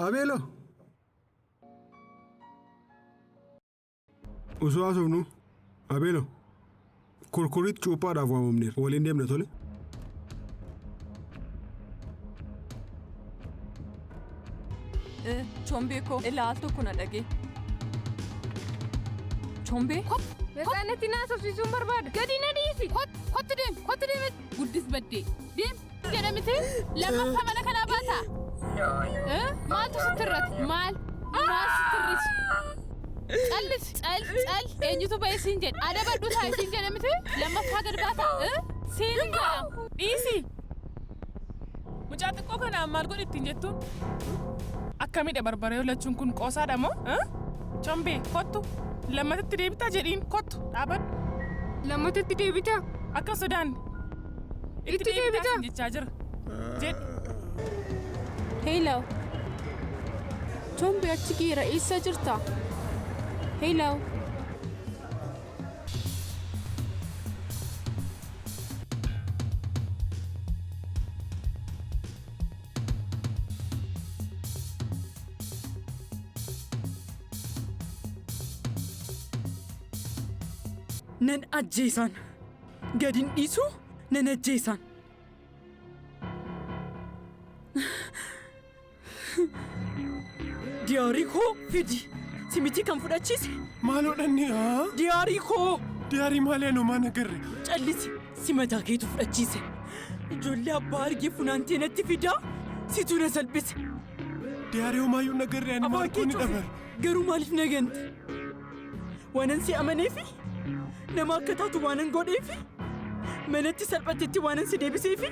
Abeelo. Osoo haasofnu Abeelo kurkuritti cuuphaadhaaf waamamneera. Waliin deemna tole. Chombee koo ilaal tokko na dhagee. Chombee. Natsaannatti na haasofsiisuun barbaada. Gadi na dhiisi. Kottu deemi, kottu deemi. Guddis baddee. Deemi jedhamite lammaffaa mana kanaa baata. Maaltu sitti irratti? Maal? Maal sitti irriti? Callis, cal, cal. Eenyutu ba'e siin jedhe? Adabadhu taa siin jedhamite lammaffaa gad baata. Siin jedhama. Dhiisi. Mucaa xiqqoo kanaan maal godhi ittiin jettuun? Akkamidha barbaree holachuun kun qoosaadha moo? Chombee kottu lammatatti deebitaa jedhiin kottu dhaabadhu. Lammatatti deebitaa? Akka sodaanne. Itti deebitaa? siin jechaa jira. Jedhi. Heelaw. Chombee achi geera eessa jirta? Heelaw. Nan ajjeesaan. Gad hin dhiisu nan ajjeesaan. Diyaarii koo fidi. Simitii kan fudhachiise. Maaloo dhanni haa? Diyaarii koo. Diyaarii maalii anumaa nagarre? Callisi si mataa keetu fudhachiise. Ijoollee abbaa argee funaantee natti fidaa situ na salphise. Diyaarii homaayyuu nagarre ani Afaan maal kee gooni cufi. dhabar? Garuu maaliif na gante? Waanan si amaneefi nama akka taatu waanan godheefi manatti salphatetti waanan si deebiseefi.